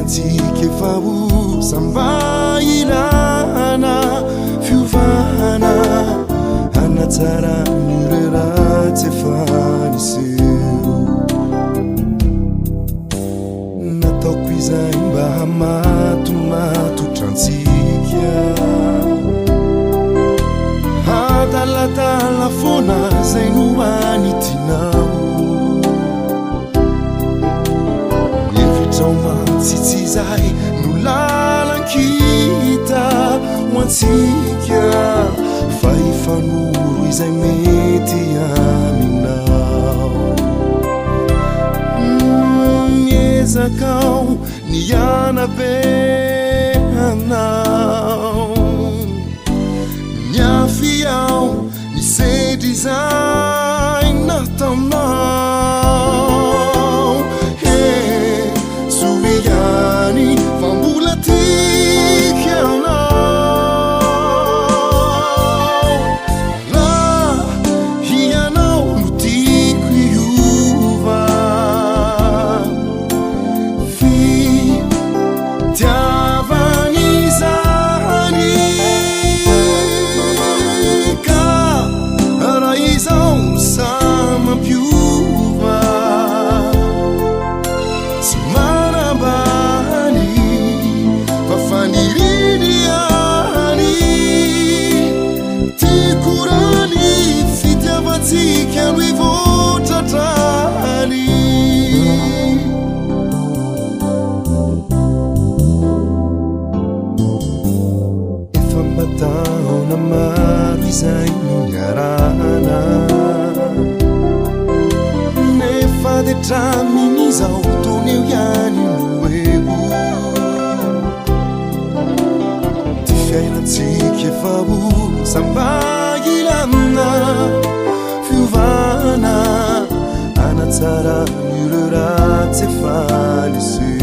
fiainantsika efa ho samy ilana fiovana hanatsarana ireo ratsy efa niseho. Nataoko izay mba hamatototra antsika. Adaladala foana zay no anitinao. Hevitrao mantsy tsy izay no lalan-kita ho antsika, fa hifanoro izay mety aminao. Miezaka aho ny hanabe anao, niafy aho ny sedra izay nataonao. He, soa ihany fa mbola tiako ianao. Raha ianao no tiako hiova, fitiavan'izany ka raha izao no samy mampiova, tsy manambany fa faniriany ihany. Tiako raha ny fitiavantsika no hivoatra hatrany. Efa mba taona maro izay no niarahana, nefa dia hatramin'izao taona eo ihany no eo. Ty fiainantsika efa ho samy ilana fiovana hanatsarana ireo ratsy efa niseho.